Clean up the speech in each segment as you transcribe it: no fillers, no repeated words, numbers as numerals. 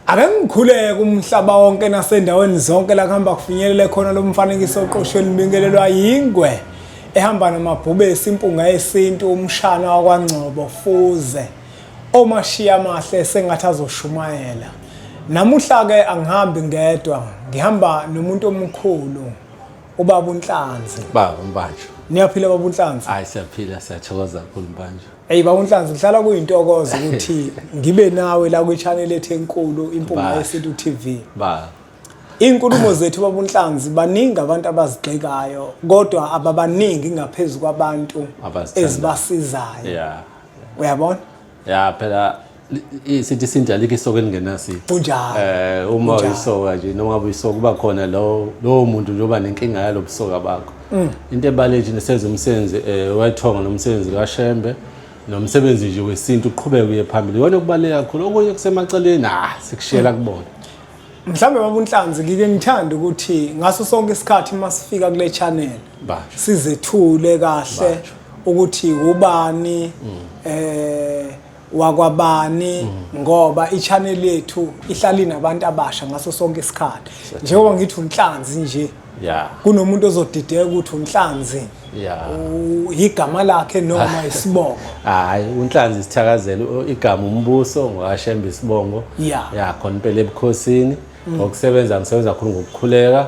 Ake ngikhuleke umhlaba wonke nasendaweni zonke la kuhamba kufinyelele khona lo mfanekiso oqoshwe libingelelwa yingwe ehamba namabhubesi impunga yesintu umshana wakwaNgcobo Fuze omashiya amahle sengathi azoshumayela. Namuhla-ke angihambi ngedwa, ngihamba nomuntu omkhulu ubaba uNhlanzi. Baba uMbanjwa. Niyaphila baba uNhlanzi? Hayi siyaphila siyathokoza kakhulu Mbanjwa. Hey baba uNhlanzi kuhlala kuyintokozo ukuthi ngibe nawe la kwi-channel ethu enkulu Impunga Yesintu TV. Ba. Inkulumo zethu baba uNhlanzi baningi abantu abazigxekayo kodwa ababaningi ngaphezulu kwabantu ezibasizayo. Yeah. Uyabona? Ya phela sithi isintu alikho isoka elingenasipho. Kunjalo. Uma uyisoka nje noma ngabe uyisoka kuba khona lo lowo muntu nje oba nenkinga yalobusoka bakho. Into ebalulekile nje senze umsebenzi wethongo nomsebenzi kaShembe nomsebenzi nje wesintu uqhubeke uye phambili. Iwona okubaluleke kakhulu okunye kusemaceleni ah sikushiyela kubona. Mhlawumbe baba uNhlanzi ngike ngithanda ukuthi ngaso sonke isikhathi uma sifika kule channel sizethule kahle ukuthi ubani wakwabani ngoba i-channel yethu ihlala inabantu abasha ngaso sonke isikhathi. Njengoba ngithi uNhlanzi nje kunomuntu ozodideka ukuthi uNhlanzi igama lakhe noma isibongo. Hayi uNhlanzi isithakazelo igama umbuso ngokaShembe isibongo. Ya khona impela ebukhosini ngokusebenza ngisebenza kakhulu ngokukhuleka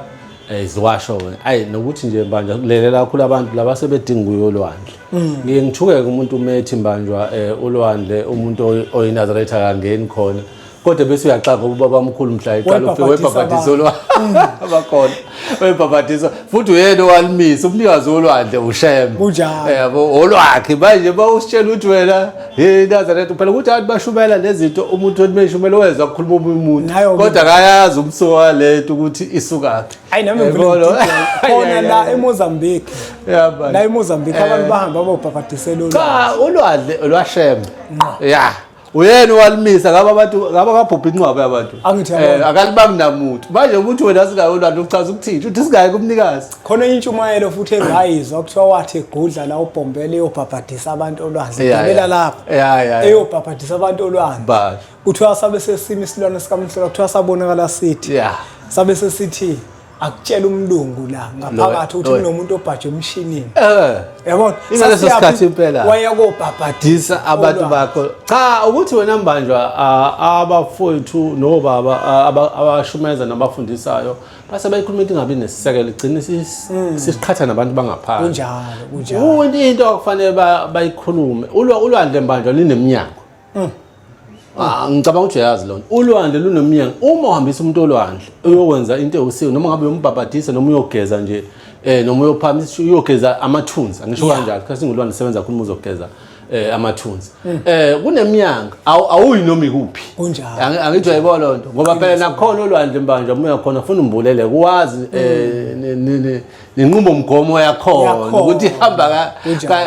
iziwasho wena. Ayi nokuthi nje mbanjwa kulelela kakhulu abantu laba sebedinga uyo olwandle. Ngiye ngithukeke umuntu umethi mbanjwa olwandle umuntu oyiNazaretha akangeni khona. Kodwa bese uyaxaka ngoba ubaba omkhulu mhla eqala ufike webhabhadisa olwandle abakhona webhabhadisa futhi uyena owalimisa umnikazi wolwandle uShembe. Kunjalo. Yabo olwakhe manje bawusitshela ukuthi wena hey Nazareth phela ukuthi abantu bashumela lezi zinto umuntu othi meshumela wezwa kukhuluma omunye umuntu kodwa akayazi umsuka walento ukuthi isukaphi. Ayi nami ngivele khona la eMozambique. La eMozambique abantu bahamba bobhabhadisela olwandle. Cha ulwandle lwaShembe. Yeah. Uyena owalimisa ngaba abantu ngaba kabhubha incwaba yabantu. Angithi yabona. Akalibangi namuntu. Manje ukuthi wena singayi olwandle uchaza ukuthini? Uthi singayi kumnikazi. Khona intshumayelo futhi engayizwa kuthiwa wathi egudla la ubhombela eyobhabhadisa abantu olwandle. Gibela lapho. Eyobhabhadisa abantu olwandle. Kuthiwa sabe sesima isilwane sikamhlola kuthiwa sabonakala sithi. Sabe sesithi akutshela umlungu la ngaphakathi ukuthi kunomuntu obhaje emshinini. Yabona? Ingaleso sikhathi impela. Waya kobhabhadisa abantu bakho. Cha ukuthi wena mbanjwa abafowethu nobaba abashumeza nabafundisayo base bayikhuluma into ingabi nesisekelo igcine sisiqhatha nabantu bangaphandle. Kunjalo, kunjalo. Into okufanele bayikhulume ulwandle mbanjwa lineminyango. Ngicabanga ukuthi uyayazi lona. Ulwandle lunomnyango. Uma uhambisa umuntu olwandle uyokwenza into ewusiko noma ngabe uyombhabhadisa noma uyogeza nje noma uyophamisa uyogeza amathunzi angisho kanjalo because ingulwane isebenza kakhulu uma uzogeza amathunzi. Kuneminyango awuyi noma ikuphi. Kunjalo. Angithi uyayibona loo nto ngoba phela nakhona olwandle mbanjwa uma uyakhona funa umbulele kuwazi nenqubomgomo yakhona ukuthi ihamba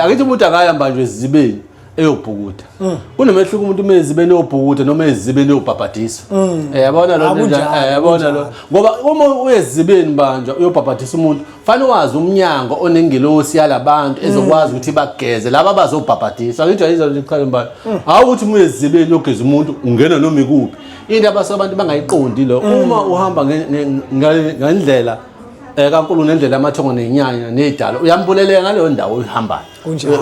angithi umuntu akahamba nje ezibeni eyobhukuda. Kunomehluko umuntu uma ezibeni eyobhukuda noma ezibeni eyobhabhadiswa. Yabona lo nto yabona lo ngoba uma uyezibeni banjwa uyobhabhadisa umuntu fanele wazi umnyango onengilosi yalabantu ezokwazi ukuthi bageze laba abazobhabhadiswa. Angithi ayizwa nje cha mbani. Hawu ukuthi uma uyezibeni uyogeza umuntu ungena noma ikuphi. Into abasuke abantu bangayiqondi lo uma uhamba ngendlela kaNkulunkulu nendlela yamathongo nenyanya nezidalo uyambuleleka ngaleyo ndawo oyihambayo.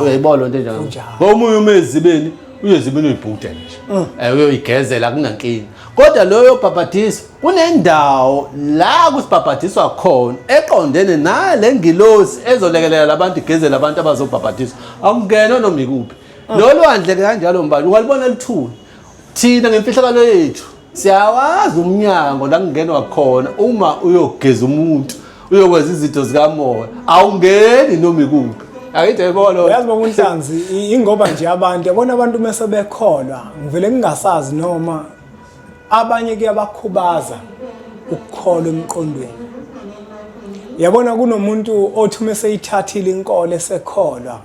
Uyayibona lento enjalo. Ngoba omunye uma ezibeni uyezibeni uyibhudele nje. Uyoyigezela kunankinga. Kodwa loyo bhabhadiswa kunendawo la kusibhabhadiswa khona eqondene nale ngilosi ezolekelela labantu igezele abantu abazobhabhadiswa. Akungenwa noma ikuphi. Nolwandle kanjalo mbani walibona lithule. Thina ngemfihlakalo yethu siyawazi umnyango la kungenwa khona uma uyogeza umuntu uyokwenza izinto zikamoya awungeni noma ikuphi. Angithi yayibona. Uyazi baba uNhlanzi ingoba nje abantu yabona abantu mese bekholwa ngivele ngingasazi noma abanye kuyabakhubaza ukukholwa emqondweni. Yabona kunomuntu othi uma eseyithathile inkolo esekholwa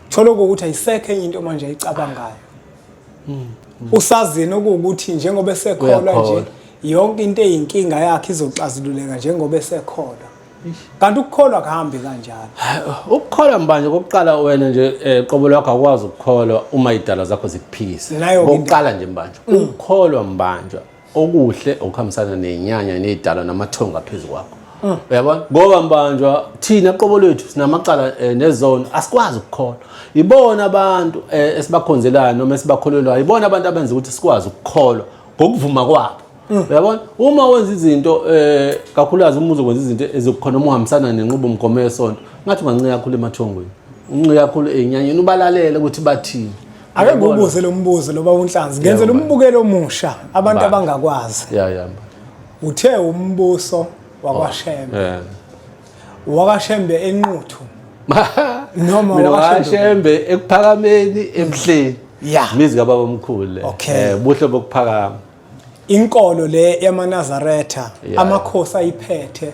thola ukuthi ayisekho enye into manje ayicabangayo. Usazini okuwukuthi njengoba esekholwa nje yonke into eyinkinga yakhe izoxazululeka njengoba esekholwa. Kanti ukukholwa kuhambi kanjalo. Ukukholwa mbanje kokuqala wena nje qobo lwakho awukwazi ukukholwa uma idala zakho zikuphikisa. Kokuqala nje mbanje. Ukukholwa mbanjwa. Okuhle okuhambisana nenyanya nezidalwa namathongo phezu kwakho. Uyabona? Ngoba mbanjwa thina qobo lwethu sinamacala nezono asikwazi ukukholwa. Ibona abantu esibakhonzelayo noma esibakholelwayo, ibona abantu abenza ukuthi sikwazi ukukholwa ngokuvuma kwabo. Uyabona? Uma wenza izinto kakhulukazi uma uzokwenza izinto ezikhona uma uhambisana nenqubomgomo yesonto, ngathi ungancika kakhulu emathongweni. Uncika kakhulu ey'nyanyeni ubalalele ukuthi bathini. Ake ngiwubuze lo mbuzo lo baba uNhlanzi, ngenzela umbukelo omusha abantu abangakwazi. Ya ya. Uthe umbuso wakwaShembe. Yeah. WakaShembe eNquthu. Noma Mina wakaShembe ekuphakameni emhleni. Yeah. Mizi kababa omkhulu le. Okay. Buhle bokuphakama. Inkolo le yamaNazaretha Yeah. amakhosi ayiphethe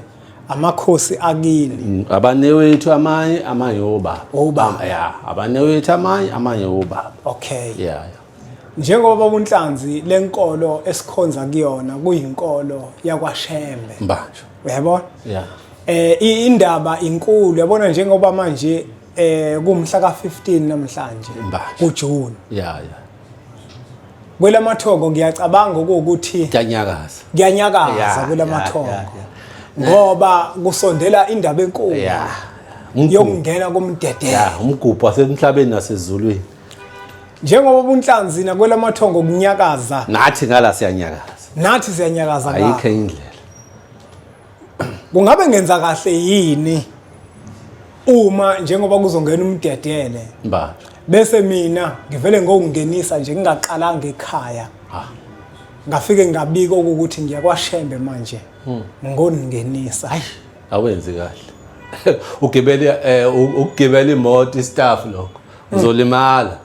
amakhosi akini. Abanewethu amanye amanye obaba. Obaba. Yeah, abanewethu amanye amanye obaba. Okay. Yeah. yeah. Njengoba uNhlanzi lenkolo esikhonza kuyona kuyinkolo yakwaShembe. Mbanjwa. Uyabona? Yeah. Indaba inkulu yabona njengoba manje kumhla ka15 namhlanje Mbanjwa. kuJune. Yeah, yeah. Kwelamathongo ngiyacabanga ukuthi Kuyanyakaza. kuyanyakaza Yeah, kwelamathongo. yeah, yeah, Ngoba kusondela indaba enkulu Yeah. yokungena komdedelo. Yeah, umgubho wasemhlabeni nasezulwini. Njengoba ubunhlanzi nakwelamathongo kunyakaza, Nathi ngala siyanyakaza. nathi siyanyakaza Ayikho ngapha. indlela. Kungabe ngenza kahle yini uma njengoba kuzongena umdedele Mbanjwa. bese mina ngivele ngokungenisa nje ngingaqalanga ekhaya Ah. ngafike ngabika ukuthi ngiyakwashembe manje ngoningenisa. Awenzi kahle. Ugibele ukugibela imoto istaff lokho. Uzolimala.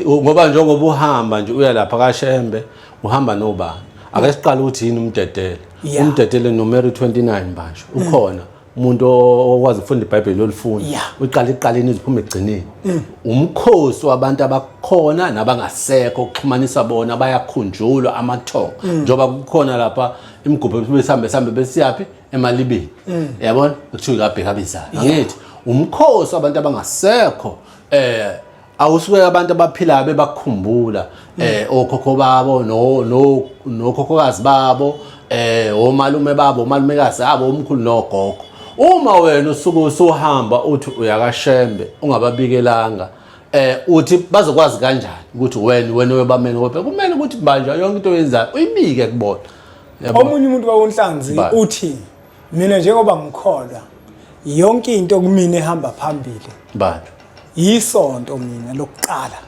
Ngoba njengoba uhamba nje uya lapha kaShembe uhamba nobani. Ake siqale ukuthi yini umdedele. Yeah. Umdedele no Mary 29 manje ukhona umuntu okwazi ukufunda iBhayibheli olifunda. Yeah. Uqala iqaleni iziphume egcineni. Umkhosi wabantu abakhona nabangasekho ukuxhumanisa bona bayakhunjulwa amathongo. Njengoba kukhona lapha imigubho besihambe sambe besiyaphi emalibeni. Yabona kuthiwa kabheka bizayo. Angithi umkhosi wabantu abangasekho awusuke abantu abaphilayo bebakhumbula okhokho babo no no nokhokhokazi babo omalume babo omalumekazi abo omkhulu nogogo. Uma wena usuke usuhamba uthi uyakaShembe ungababikelanga uthi bazokwazi kanjani ukuthi wena uyobamela, ngoba kumele ukuthi manje yonke into oyenzayo uyibike kubona. Yabo? Omunye umuntu wawunhlanzi Ba. uthi mina njengoba ngikholwa yonke into kumina ehamba phambili Bantu. yisonto mina lokuqala.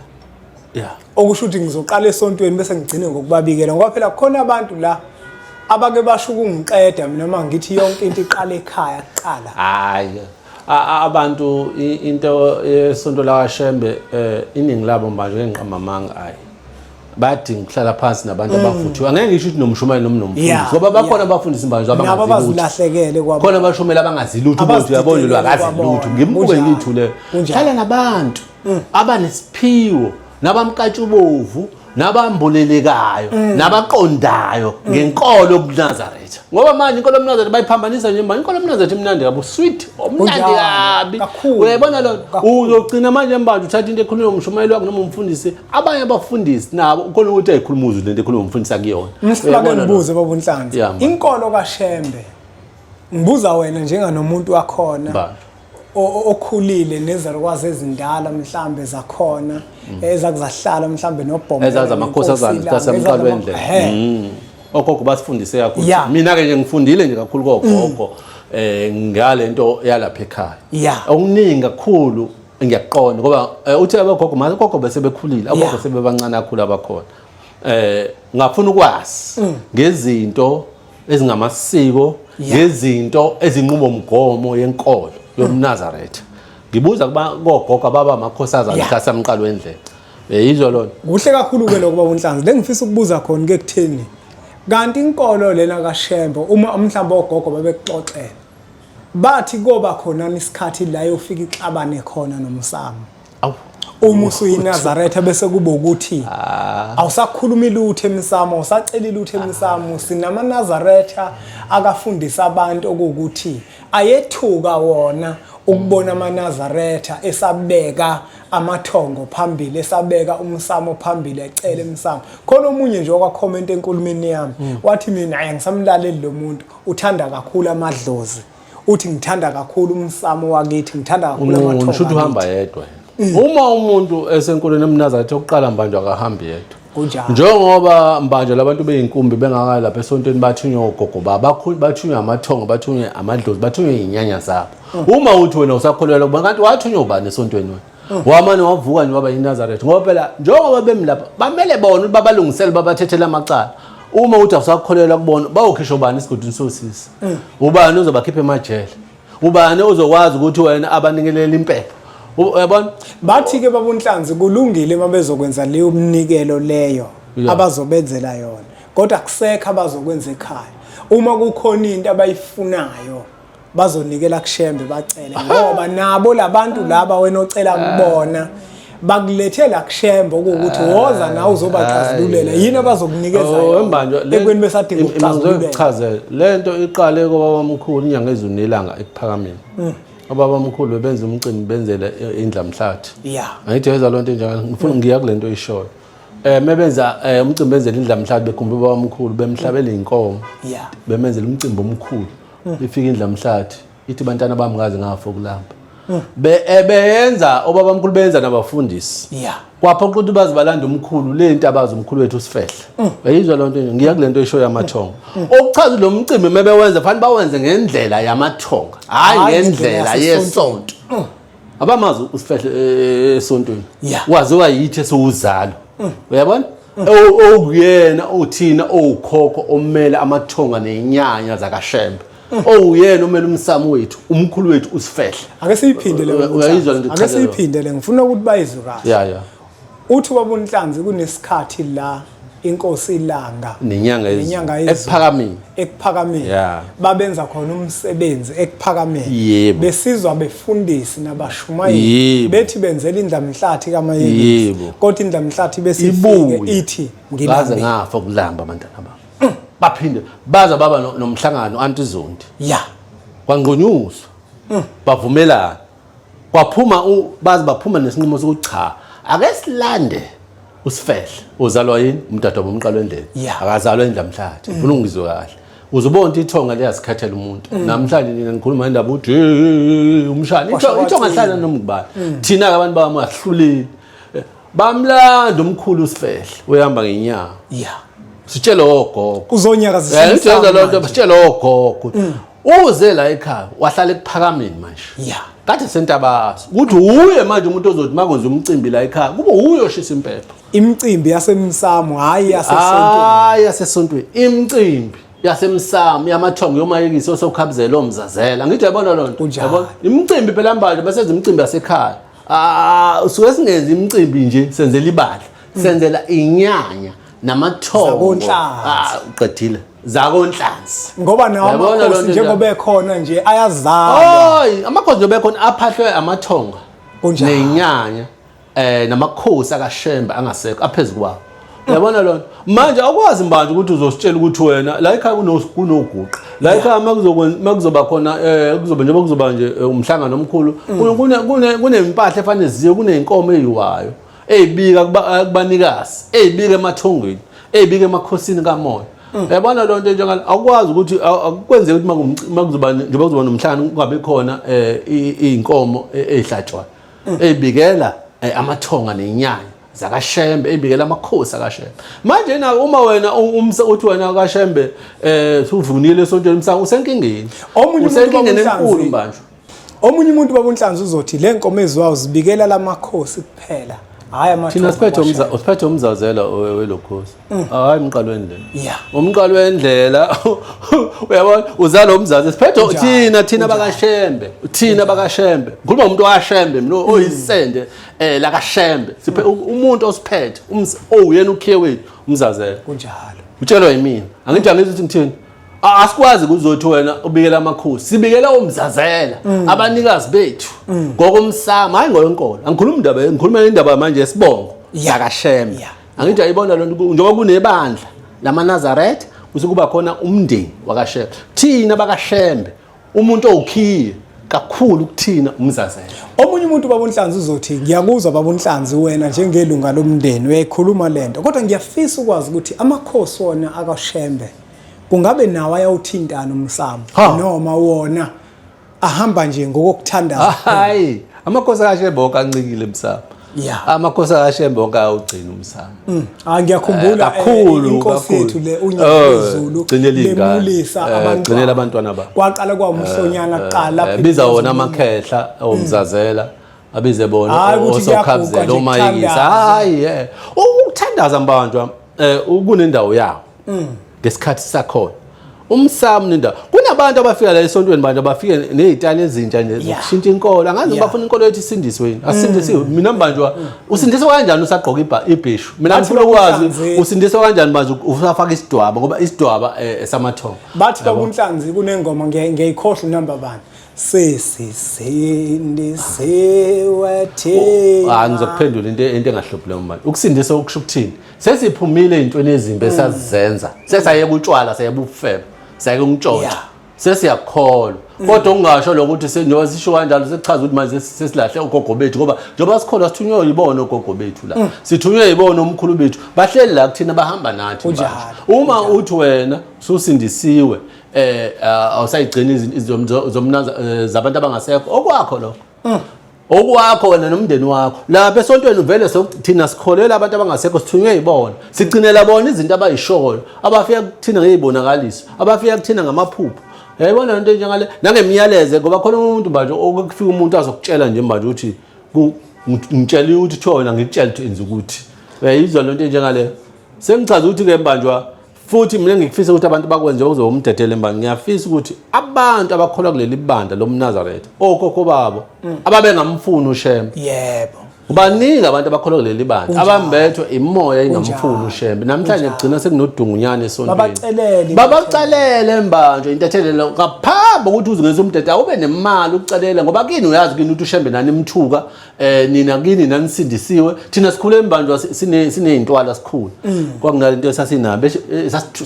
Yeah. Okusho ukuthi ngizoqala esontweni bese ngigcine ngokubabikela, ngoba phela khona abantu la abake basho ukungiqeda mina uma ngithi yonke into iqala ekhaya kuqala. Hayi. Abantu into yesonto la kaShembe iningi labo manje ngenqamamanga hayi. Bayadinga ukuhlala phansi nabantu abavuthiwe. Angeke ngisho ukuthi nomshumayeli noma nomfundisi Yeah, ngoba bakhona yeah. abafundisi manje Nabo abangazi lutho. abazilahlekele kwabo. Khona abashumela abangazi lutho ukuthi uyabona lo akazi Abazididelele lutho. Ngimbuke kwabona. ngithu le. Kunjalo. Hlala nabantu abanesiphiwo nabamkantshubomvu nabambulelekayo nabaqondayo ngenkolo yobuNazaretha. Ngoba manje inkolo yobuNazaretha bayiphambanisa nje manje. Inkolo yobuNazaretha imnandi kabi, sweet, omnandi Kunjalo. kabi. Kakhulu. Uyayibona lona? Kakhulu. Uzogcina manje manje uthatha into ekhulunywa umshumayeli wakho noma umfundisi. Abanye abafundisi nabo khona ukuthi ayikhuluma uzwe lento ekhulunywa umfundisi akuyona. Mhlawumbe Uyayibona lona? ngibuze baba uNhlanzi. Yeah, man. Inkolo kaShembe ngibuza wena njenganomuntu wakhona Ba. okhulile nezalukwazi ezindala mhlambe zakhona ezakuzahlala mhlambe nobhombe Ezazi amakhosazana zasemqalweni wendlela. Ogogo basifundise kakhulu. Yeah. Mina ke nje ngifundile nje kakhulu kogogo ngalento yalapha ekhaya. Yeah. Okuningi kakhulu ngiyakuqonda ngoba uthe abagogo manje ogogo bese bekhulile, ogogo Yeah. sebebancane kakhulu abakhona. Ngafuna ukwazi ngezinto ezingamasiko, Yeah. ngezinto ezinqubomgomo yenkolo yobuNazaretha. Ngibuza kuba kogogo ababa amakhosazana Yeah. sasemqalo wendlela. Yizwa lona. Kuhle kakhulu ke lokho baba uNhlanzi. Lengifisa ukubuza khona ke kutheni. Kanti inkolo lena kaShembe uma mhlawumbe ogogo babekuxoxela bathi koba khona isikhathi la yofika ixabane khona nomsamo. Awu. Uma usuyiNazaretha bese kuba ukuthi Ah. awusakhulumi lutho emsamo, awusaceli lutho emsamo. SinamaNazaretha akafundisa abantu okuwukuthi ayethuka wona ukubona amaNazaretha esabeka amathongo phambili, esabeka umsamo phambili, ecela emsamo. Khona omunye nje okwakhomenta enkulumeni yami wathi mina ayi angisamlaleli lo muntu, uthanda kakhulu amadlozi, uthi ngithanda kakhulu umsamo wakithi, ngithanda kakhulu amathongo. Usho ukuthi uhamba yedwa yena. Uma umuntu esenkulweni emnazaretha okuqala mbanjwa akahambi yedwa. Kunjalo. Njengoba mbanjwa labantu beyinkumbi bengakayi lapha esontweni bathunywa ogogo babo, bathunywa amathongo, bathunywe amadlozi, bathunywe izinyanya zabo. Uma uthi wena usakholelwa kuba kanti wathunywa ubani esontweni wena? Wamane wavuka nje waba yiNazaretha ngoba phela njengoba bemi lapha bamele bona ukuthi babalungisele babathethele amacala. Uma uthi awusakholelwa kubona bawukhishwa ubani esigodini sosisi? Ubani ozobakhipha emajele? Ubani ozokwazi ukuthi wena abanikelela impepho? Uyabona? Bathi-ke babunhlanzi kulungile uma bezokwenza leyo mnikelo leyo abazobenzela yona, kodwa kusekho abazokwenza ekhaya. Uma kukhona into abayifunayo bazonikela kuShembe bacele, ngoba nabo labantu laba wena ocela kubona bakulethe la kuShembe okuwukuthi woza nawe uzobaxazululela yini abazokunikeza Oh, yona Mbanjwa, ekubeni besadinga ukuxazululela. Ngizokuchazela le nto iqale kobabamkhulu inyanga ezulu nelanga ekuphakameni. Obaba omkhulu bebenza umcimbi benzele indlamhlathi. Angithi yezwa lonto enjalo, ngifuna ngiya kule nto oyishoyo. Mebenza umcimbi benzele indlamhlathi bekhumba ubaba omkhulu bemhlabela inkomo. Bemenzela umcimbi omkhulu. Ifika indlamhlathi ithi bantwana bami ngaze ngafa ukulamba. Beyenza obaba omkhulu benza nabafundisi. Kwaphoqa ukuthi baze balanda umkhulu le nto abazi umkhulu wethu uSifehle. Uyayizwa lonto nje, ngiya kule nto esho yamathongo. Okuchaza lo mcimbi mebewenza fanele bawenze ngendlela yamathonga, hayi Hhayi ngendlela ngendlela yesonto. Abamazi uSifehle esontweni. Waziwa yithi esiwuzalo. Uyabona? Owuyena othina owukhokho omele amathonga nenyanya zakaShembe. Owuyena omele umsamo wethu, umkhulu wethu uSifehle. Ake siyiphinde le. Uyayizwa lento Ake echaza yona? siyiphinde le, ngifuna ukuthi bayizwe kahle. Ya ya. Uthi ubaba uNhlanzi kunesikhathi la inkosi ilanga Nenyanga yezulu. Nenyanga yezulu. Ekuphakameni. Ekuphakameni. Babenza khona umsebenzi ekuphakameni. Besizwa befundisi nabashumayeli. Bethi benzela indlamhlathi kaMayekisi. Kodwa indlamhlathi besifike Ibuye. ithi Ngaze ngilambile. ngafa ukulamba abantwana bami. Baphinde baza baba nomhlangano Aunty Zondi. Kwangqunyuzwa. Bavumelana. Kwaphuma baze baphuma nesinqumo sokuthi cha, ake silande uSifehle. Uzalwa yini? Umdadewabo umqalo wendlela. Akazalwa endlamhlathi. Ufuna ungizwe kahle. Uzubona ukuthi ithonga liyazikhethela umuntu. Namhlanje nina ngikhuluma indaba uthi hey, hey, hey, umshana. Kwasho Ithonga kwacina. lihlala noma ngubani. Thina ke abantu bami ahlulile. Bamlanda umkhulu uSifehle uyahamba ngenyawo. Sitshele ogogo. Uzonyakazisa Ngitshela umsamo lonto manje. sitshele ogogo. Uze la ekhaya wahlala ekuphakameni manje. Kade sentabaso. Ukuthi uye manje umuntu ozothi makwenza umcimbi la ekhaya kube uye oshisa impepho. Imicimbi yasemsamo hayi yasesontweni. Hayi yasesontweni. Imicimbi yasemsamo yamathongo yomayekisi osokhabuzela omzazela. Ngithi uyabona lonto. Kunjalo. Yabona? Imicimbi phela manje basenza imicimbi yasekhaya. Usuke singenza imicimbi nje senzela ibandla. Senzela inyanya namathongo. Zakonhlanzi. Uqedile. Zakonhlanzi. Ngoba nawo Uyabona amakhosi lonto nje? njengoba ekhona nje ayazalwa. Oy, amakhosi njengoba ekhona aphahlwe amathonga. Kunjalo. Nenyanya namakhosi akaShembe angasekho aphezulu kwawo. Uyabona lona? Manje awukwazi mbanje ukuthi uzositshela ukuthi wena la ekhaya kunoguqa. La ekhaya makuzoba khona kuzoba njengoba kuzoba nje umhlangano omkhulu, kunempahla efanele ziyo, kuneyinkomo eyiwayo eyibika kubanikazi, eyibika emathongweni, eyibika emakhosini kamoya. Uyabona lonto njengale awukwazi ukuthi akukwenzeki ukuthi makuzoba njengoba kuzoba nomhlangano kungabe khona izinkomo ezihlatshwayo. Eyibikela amathonga nenyanya zakaShembe, eyibikela amakhosi akaShembe. Manje na uma wena uthi wena kaShembe suvunile esontweni umsamo usenkingeni. Omunye umuntu Usenkingeni baba enkulu uNhlanzi- manje. Omunye umuntu baba uNhlanzi uzothi le nkomo eziwayo zibikela lamakhosi kuphela. Hayi amathonga. Thina kwaShembe. siphethe umzazela welokhosi. Hayi umqalo wendlela. Umqalo wendlela uyabona uzala umzazi siphethe Kunjalo, thina kunjalo. bakaShembe, thina bakaShembe. Ngikhuluma umuntu waShembe mina oyisende lakaShembe. Siphe umuntu osiphethe owuyena ukhiye wethu umzazela. Kunjalo. Utshelwa yimina. Angithi angizwi ukuthi ngithini. Asikwazi kuzothi wena ubikela amakhosi, sibikela omzazela abanikazi bethu ngokomsamo, hayi ngokwenkolo. Angikhulumi indaba, ngikhuluma indaba manje yesibongo sakaShembe. Angithi ayibona lento, njengoba kunebandla lamaNazaretha kusuke kuba khona umndeni wakaShembe. Thina bakaShembe umuntu owukhiye kakhulu kuthina umzazela. Omunye umuntu baba uNhlanzi uzothi ngiyakuzwa baba uNhlanzi wena njengelunga lomndeni uyayikhuluma lento, kodwa ngiyafisa ukwazi ukuthi amakhosi wona akaShembe kungabe nawo ayawuthintana umsamo noma wona ahamba nje ngokokuthandaza? Hayi, amakhosi akaShembe wonke ancikile emsamo. Amakhosi akaShembe wonke ayawugcina umsamo. Ah, ngiyakhumbula kakhulu, inkosi kakhulu. yethu le uNyazezulu Gcinela iy'ngane. lemulisa abantwana. Gcinela abantwana babo. Kwaqala kwawumhlonyana kuqala. Biza wona amakhehla omzazela, abize bona Hhayi ukuthi kuyaguqa osokhabzela nje omayikisa. kuthandazwe. Hayi, ukuthandaza mbanjwa kunendawo yawo ngesikhathi sakhona. Umsamo nendawo. Kunabantu abafika la esontweni bantu abafike nezitayela ezintsha nje zokushintsha inkolo. Angazi bafuna inkolo yethu isindiswe yini. Asindisiwe. Mina mbanjwa usindiswe kanjani usagqoka ibheshu? Mina Bathi ngifuna ukwazi bakuhlanzile. usindiswe kanjani manje usafaka isidwaba, ngoba isidwaba esamathongo. Bathi bakunhlanzi kunengoma ngiyayikhohlwa inamba bani. Sesisindisiwe thina. Ah, ngizokuphendula into engahluphi manje. Ukusindiswa okusho ukuthini? Sesiphumile ezintweni ezimbi esazizenza. Sesayeka utshwala, sayeka ubufebe, sayeka ukuntshontsha. Sesiyakholwa. Kodwa ungasho lokuthi njengoba sisho kanjalo sekuchaza ukuthi manje sesilahle ogogo bethu, ngoba njengoba sikholwa sithunywe yibona ogogo bethu la. Sithunywe yibona omkhulu bethu. Bahleli la kuthina, bahamba nathi manje. Uma uthi wena ususindisiwe awusayigcini izinto zabantu abangasekho, okwakho lokho. Okwakho wena nomndeni wakho. Lapha esontweni vele thina sikholela abantu abangasekho, sithunywe yibona. Sigcinela bona izinto abayishoyo, abafika kuthina ngeyibonakaliso, abafika kuthina ngamaphupho. Yayibona lento enjengale nangemiyalezo, ngoba khona umuntu manje okufika umuntu azokutshela nje manje ukuthi ngitshela ukuthi kuthiwa wena ngikutshela ukuthi enza ukuthi. Uyayizwa lento enjengale. Sengichaza ukuthi ke mbanjwa futhi mina ngikufisa ukuthi abantu bakwenze uze umdedele mbanjwa. Ngiyafisa ukuthi abantu abakholwa kuleli bandla lomNazaretha, okhokho babo ababengamfuni uShembe. Yebo. Baningi abantu abakholwa kuleli bandla abambethwe imoya ingamfuni uShembe. Namhlanje kugcina sekunodungunyane esontweni. Babacelele. Babacelele mbanjwa intethelelo ngaphambi kokuthi uzungeze umdede, awube nemali ukucelela, ngoba kini uyazi kini ukuthi uShembe nani imthuka, nina kini nanisindisiwe. Thina sikhule embanjwa sineyintwala sikhulu. Kwakunalento esasinayo,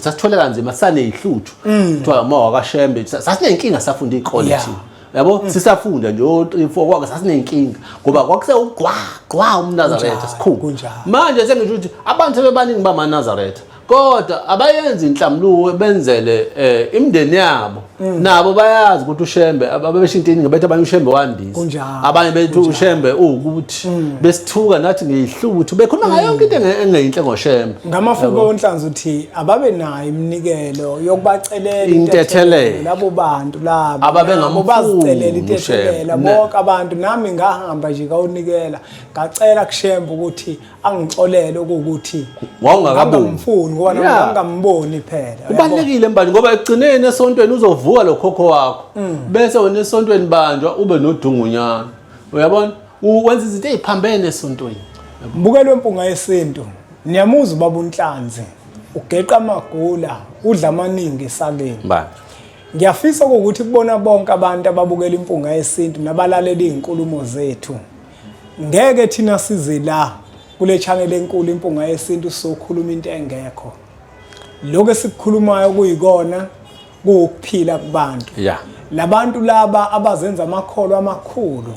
sasithwele kanzima, saneyihluthu. Kuthiwa uma wakaShembe sasinenkinga, safunda ikole thina. Yabo, sisafunda nje o 3 4 kwake sasinenkinga ngoba kwakuse ugqwa gqwa umNazaretha sikhulu. Manje sengisho ukuthi abantu sebebaningi bamaNazaretha, kodwa abayenzi inhlamluko benzele imindeni yabo. Nabo bayazi ukuthi uShembe ababesho into eningi, bethi abanye uShembe wandisa, abanye bethi uShembe uwukuthi, besithuka nathi ngeyihluthu, bekhuluma ngayo yonke into engeyinhle ngoShembe. Ngamafuphi onhlanzi uthi ababe nayo iminikelo yokubacelela Intethelelo. labo bantu labo Ababengamfuni bazicelela intethelelo uShembe. bonke abantu. Nami ngahamba nje ngawunikela, ngacela kuShembe ukuthi angixolele ukuthi Wawungakaboni. Ngangimfuni ngoba nami ngangingamboni phela. Kubalulekile mbani, ngoba ekugcineni esontweni uzovuka lo khokho wakho, bese wena esontweni banjwa ube nodungunyana. Uyabona? Wenza izinto eziphambene esontweni. Mbukelwe Mpunga Yesintu, niyamuzwa ubaba uNhlanzi ugeqa amagula, udla amaningi esakeni. Mbanjwa. Ngiyafisa ukuthi kubona bonke abantu ababukela Impunga Yesintu nabalalela izinkulumo zethu. Ngeke thina size la kule channel enkulu Impunga Yesintu sokhuluma into engekho. Lokho esikukhulumayo kuyikona kuwukuphila kubantu. Labantu laba abazenza amakholwa amakhulu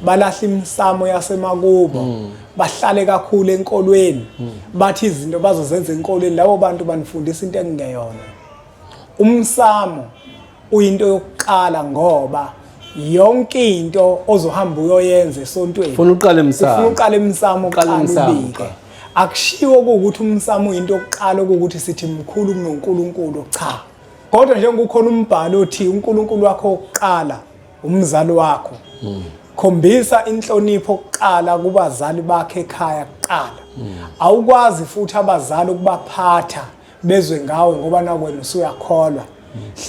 balahla imisamo yasemakubo, bahlale kakhulu enkolweni, bathi izinto bazozenza enkolweni. Labo bantu banifundisa into ekungeyona. Umsamo uyinto yokuqala, ngoba yonke into ozohamba uyoyenza esontweni Ufuna uqale emsamo. Ufuna uqale emsamo, Uqale uqale emsamo, ubike. uqale. Akushiwo ukuthi umsamo uyinto yokuqala ukuthi sithi mkhulu kunoNkulunkulu, cha. Kodwa njengokukhona umbhalo othi uNkulunkulu wakho wokuqala umzali wakho. Khombisa inhlonipho kuqala kubazali bakhe ekhaya kuqala. Awukwazi futhi abazali ukubaphatha bezwe ngawe ngoba nakwena usuyakholwa.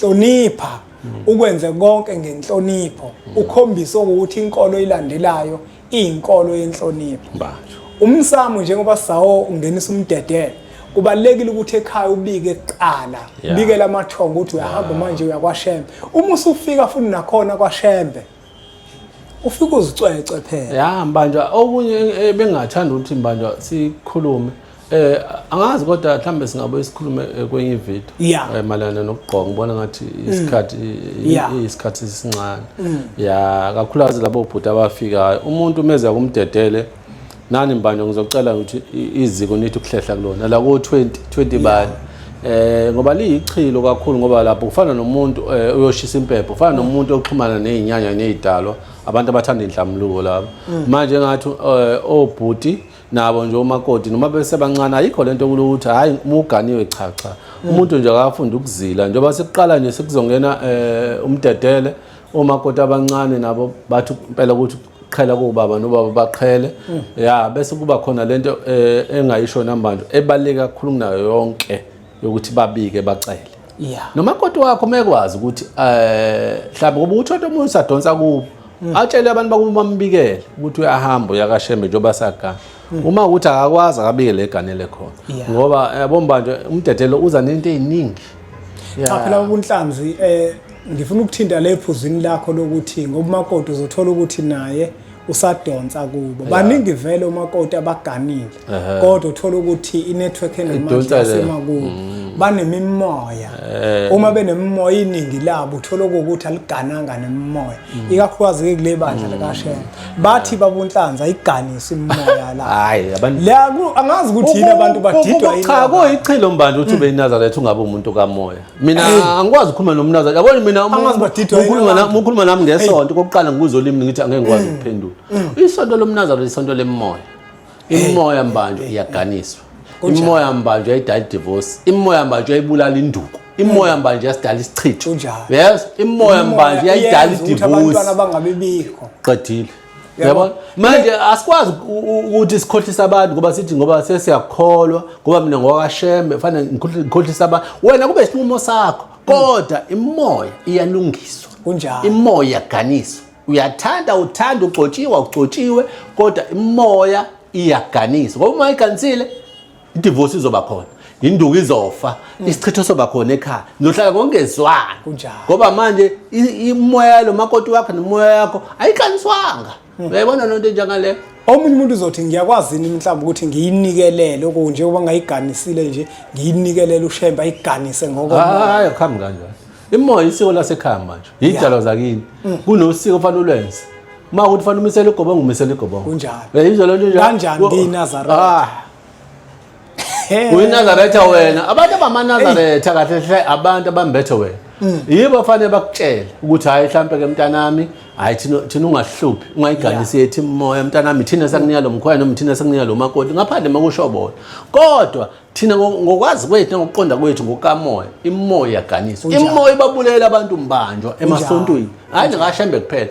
Hlonipha, ukwenze konke ngenhlonipho, ukhombise ukuthi inkolo ilandelayo iyinkolo yenhlonipho. Mbanjwa. Umsamo njengoba sawo ungenisa umdedele, Kubalekile ukuthi ekhaya ubike kuqala, ubikele amathongo ukuthi uyahamba manje uya kwaShembe. Uma usufika futhi nakhona kwaShembe ufike uzicwecwe phela. Ya Mbanjwa, okunye ebengingathanda ukuthi Mbanjwa sikhulume, angazi kodwa mhlambe singabuye sikhulume kwenye ivideo mayelana nokugqoka. Ngibona ngathi isikhathi isikhathi esincane. Ya, kakhulukazi labo bhuti abafikayo, umuntu umeza kumdedele nani Mbanjwa, ngizocela ukuthi iziko nithi ukuhlehla kulona la ko 20 20 bani, ngoba liyichilo kakhulu, ngoba lapho kufana nomuntu uyoshisa impepho, kufana nomuntu oxhumana nezinyanya nezidalwa, abantu abathanda inhlamluko labo. Manje ngathi obhuti nabo nje umakoti noma besebancane, ayikho lento ukuthi hayi uma uganiwe, cha cha, umuntu nje akafunda ukuzila njengoba sekuqala nje sekuzongena umdedele, omakoti abancane nabo bathi impela ukuthi qhela kubaba nobaba baqhele. Ya, bese kuba khona lento engayisho nambantu ebaluleke kakhulu kunayo yonke, yokuthi babike bacele. Nomakoti wakho mekwazi ukuthi mhlawumbe kuba uthola umuntu usadonsa kubo, atshele abantu bakubo bambikele ukuthi uyahamba uyakashembe njengoba sagana. Uma ukuthi akakwazi, akabikele eganele khona, ngoba yabo Mbanjwa, umdedelo uza nento ey'ningi. Cha phela ubunhlanzi, ngifuna ukuthinta le phuzwini lakho lokuthi ngoba umakoti uzothola ukuthi naye usadonsa kubo. Baningi vele umakoti abaganile, kodwa uthola ukuthi i-network enamandla Idonsa le. yasemakubo banemimoya. Uma benemimoya, iningi labo uthola ukuthi aligananga nemimoya, ikakhulukazi kule bandla likaShembe. Bathi babunhlanzi ayiganisi imimoya la. Hayi, abantu La angazi ukuthi yini abantu badidwa yini. Cha, kuyichilo Mbanje ukuthi ube iNazaretha ungabe umuntu kamoya. Mina angikwazi ukukhuluma nomNazaretha. Yabona mina uma Angazi badidwa yini ukhuluma abantu. Ukhuluma nami ngesonto, kokuqala ngikuzwa ulimi ngithi angeke ngikwazi ukuphendula. Isonto lomNazaretha isonto lemoya. Imoya Mbanje iyaganiswa. Imoya Mbanje iyayidala divorce. Imoya Mbanje iyayibulala induku. Imoya Mbanje iyasidala isichitho. Kunjalo. Yes, imoya Mbanje iyayidala Iyenza ukuthi idivorce. abantwana bangabibikho. Qedile. Yabona manje asikwazi ukuthi sikhohlise abantu ngoba sithi ngoba sesiyakholwa, ngoba mina ngowakashembe fanele ngikhohlise abantu. Wena kube isinqumo sakho, kodwa imoya iyalungiswa. Kunjalo. Imoya iyaganiswa. Uyathanda uthanda, ugcotshiwe ugcotshiwe, kodwa imoya iyaganiswa, ngoba uma iganisile idivorce izoba khona, induku izofa, isichitho soba khona ekhaya, nizohlala ngokungezwani. Kunjalo. Ngoba manje imoya lo makoti wakho nemoya yakho ayikaniswanga. Uyayibona lonto enjengale? Omunye umuntu uzothi ngiyakwazi yini mhlawumbe ukuthi ngiyinikelele okunje uba ngayiganisile nje, ngiyinikelele uShembe ayiganise ngokomoya. Hayi, akuhambi kanjalo. Imoya isiko lasekhaya manje, yidalwa zakini. Kunosiko ofanele ulwenze. Uma ukuthi fanele umisele igobongo, umisele igobongo. Kunjalo. Uyayizwa lonto njalo? Kanjani ngiyiNazaretha? Ah, uyiNazaretha wena. Abantu abamaNazaretha kahle hle, abantu abambethe wena yibo fanele bakutshele ukuthi hayi, mhlampe ke mntanami, hayi, thina ungahluphi, ungayiganisi yethu imoya mntanami, thina sakunika lo mkhwaya noma thina sakunika lo makoti, ngaphandle makusho bona. Kodwa thina ngokwazi kwethu nangokuqonda kwethu ngokamoya, imoya iyaganiswa. Kunjalo. Imoya ibabulela abantu Mbanjwa emasontweni, hayi nakaShembe kuphela,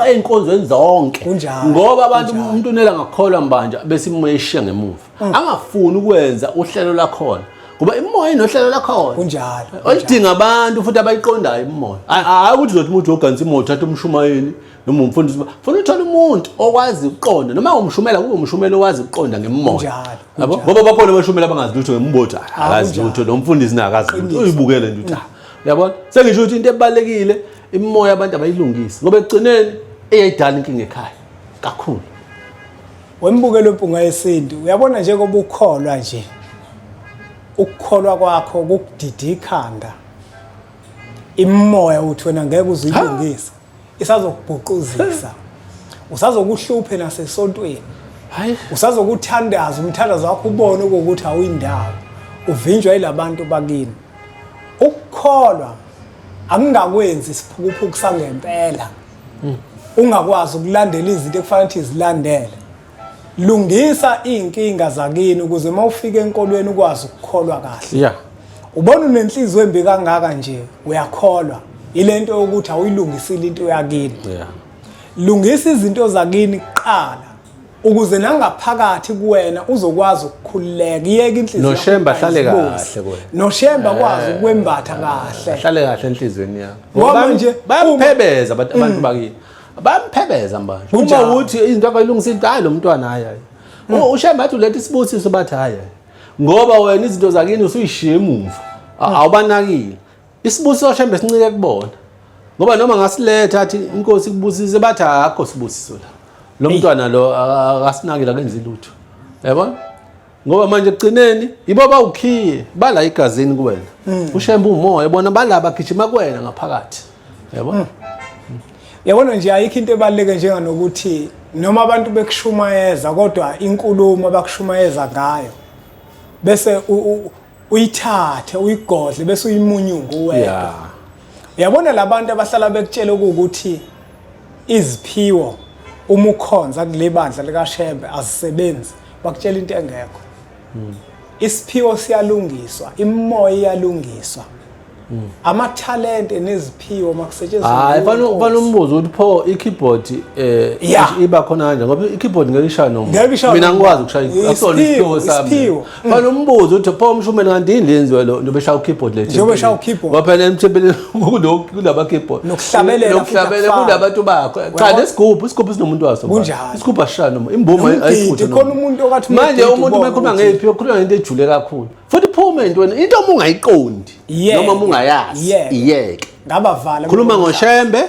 ey'nkonzweni zonke. Kunjalo. Ngoba abantu, umuntu unela ngakholwa Mbanjwa, bese imoya ishiya ngemuva, angafuni ukwenza uhlelo lakhona, ngoba imoya inohlelo lakhona. Kunjalo. Olidinga abantu futhi abayiqondayo imoya. Hayi ukuthi uzothi umuntu oganisa imoya uthatha umshumayeli noma umfundisi, funa uthole umuntu okwazi ukuqonda, noma umshumela kube umshumela owazi ukuqonda ngemoya. Kunjalo, Yabo? kunjalo. Ngoba bakhona abashumela abangazi lutho ngembothi, akazi Kunjalo. lutho nomfundisi naye akazi lutho, uyibukele nje ukuthi ah. Uyabona, sengisho ukuthi into ebalekile imoya abantu abayilungisi, ngoba ekugcineni iyayidala inkinga ekhaya kakhulu. Wembukelo wempunga yesintu, uyabona njengoba ukholwa nje, ukukholwa kwakho kukudida ikhanda. Imoya uthi wena ngeke uzuyilungise, isazokubhuquzisa, usazokuhluphe nasesontweni. Hayi. Usazokuthandaza umthandazo wakho ubone ukuthi awuyindawo, uvinjwa yilabantu bakini. Ukukholwa akungakwenzi isiphukuphuku sangempela, ungakwazi ukulandela izinto ekufanele ukuthi zilandele. Lungisa iy'nkinga zakini ukuze uma ufika enkolweni ukwazi ukukholwa kahle. Ubona unenhliziyo embi kangaka nje uyakholwa, ilento yokuthi awuyilungisile into yakini. Lungisa izinto zakini kuqala ukuze nangaphakathi kuwena uzokwazi ukukhululeka. Iyeke inhliziyo yakho NoShembe ahlale izibuzi. Kahle kuwena. Noshembe akwazi ukwembatha kahle. Ahlale kahle enhliziyweni yakho. Ngoba nje Bayamphebeza abantu bakini, bayamphebeza manje uma Kunjalo. uthi izinto akayilungisa into, hayi lo mntwana, hayi hayi. UShembe athi uletha isibusiso, bathi hayi hayi. Ngoba wena izinto zakini usuyishiye emuva. Awubanakile. Isibusiso Shembe sincike kubona. Ngoba noma ngasiletha athi inkosi ikubusise bathi akho sibusiso la. Lo mntwana lo akasinakile akenzi lutho. Yabona? Ngoba manje ekugcineni yibo bawukhiye bala igazini kuwena. UShembe umoya bona bala bagijima kuwena ngaphakathi. Yabona? Yabona nje ayikho into ebaluleke njenganokuthi noma abantu bekushumayeza kodwa inkulumo abakushumayeza ngayo bese uyithathe uyigodle bese uyimunyunga uwedwa. Uyabona labantu abahlala bekutshela ukuthi iziphiwo uma ukhonza kule bandla likaShembe azisebenzi, bakutshela into engekho. Isiphiwo siyalungiswa, imimoya iyalungiswa. Amathalente neziphiwo makusetshenziswa. Hayi, fanele fanele umbuzo ukuthi pho i-keyboard iba khona kanje ngoba i-keyboard ngeke ishaye noma. Ngeke ishaye Mina noma. ngikwazi ukushaya akusona isiphiwo sami. Isiphiwo. Fanele umbuzo ukuthi pho umshumeli kanti yini lenziwe lo njengoba eshaya u-keyboard le. Njengoba eshaya u-keyboard. Ngoba phela emthempelini kunama keyboard. Nokuhlabelela futhi Nokuhlabelela akufani. kunabantu bakho. Cha Uyabona? nesigubhu, isigubhu sinomuntu waso. mfana. Kunjalo. Isigubhu asishaya noma imbuma Nomgidi, ayifuthe. khona umuntu okathi Manje umgidi umuntu ubona mekhuluma ukuthi- ngeyiphi ukhuluma ngento ejule kakhulu. Futhi phume entweni into uma ungayiqondi Iyeke. noma uma ungayazi Iyeke. iyeke. Ngabavala. Khuluma ngoShembe,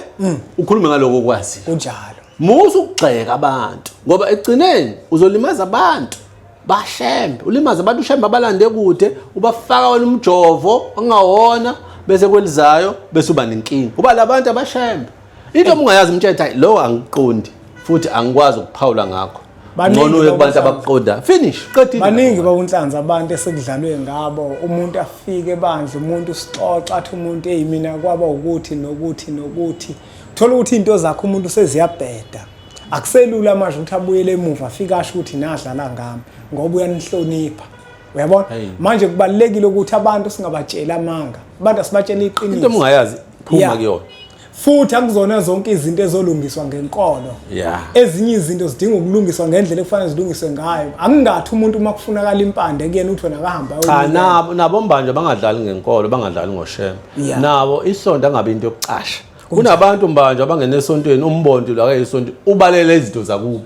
ukhulume ngaloko okwaziyo. Kunjalo. Musa ukugxeka abantu ngoba ekugcineni uzolimaza abantu bashembe, ulimaza abantu ushembe abalande kude, ubafaka wena umjovo ongawona bese kwelizayo bese uba nenkinga. Kuba labantu abashembe. Into uma ungayazi mtshele hayi lo angiqondi futhi angikwazi ukuphawula ngakho. Baningi Ngcono uye kubantu baba abakuqonda. Finish. Qedile. Baningi bawunhlanzi abantu esekudlalwe ngabo umuntu afike ebandla umuntu usixoxa athi umuntu eyi mina kwaba ukuthi nokuthi nokuthi thola ukuthi into zakhe umuntu seziyabheda akuselula manje ukuthi abuyele emuva afike asho ukuthi nadlala ngami ngoba uyanihlonipha uyabona Hey. manje kubalulekile ukuthi abantu singabatsheli amanga abantu asibatshele Into iqiniso ungayazi phuma Yeah. kuyona. Futhi akuzona zonke izinto ezolungiswa ngenkolo. Ezinye izinto zidinga ukulungiswa ngendlela ekufanele zilungiswe ngayo. Akungathi umuntu uma kufunakala impande kuyena uthi wena akahamba Cha ayonikela. nabo nabo mbanje bangadlali ngenkolo bangadlali ngoshembe. Nabo isonto angabe into yokucasha. Kunabantu mbanje abangena esontweni umbonto la esontweni ubalele izinto zakubo.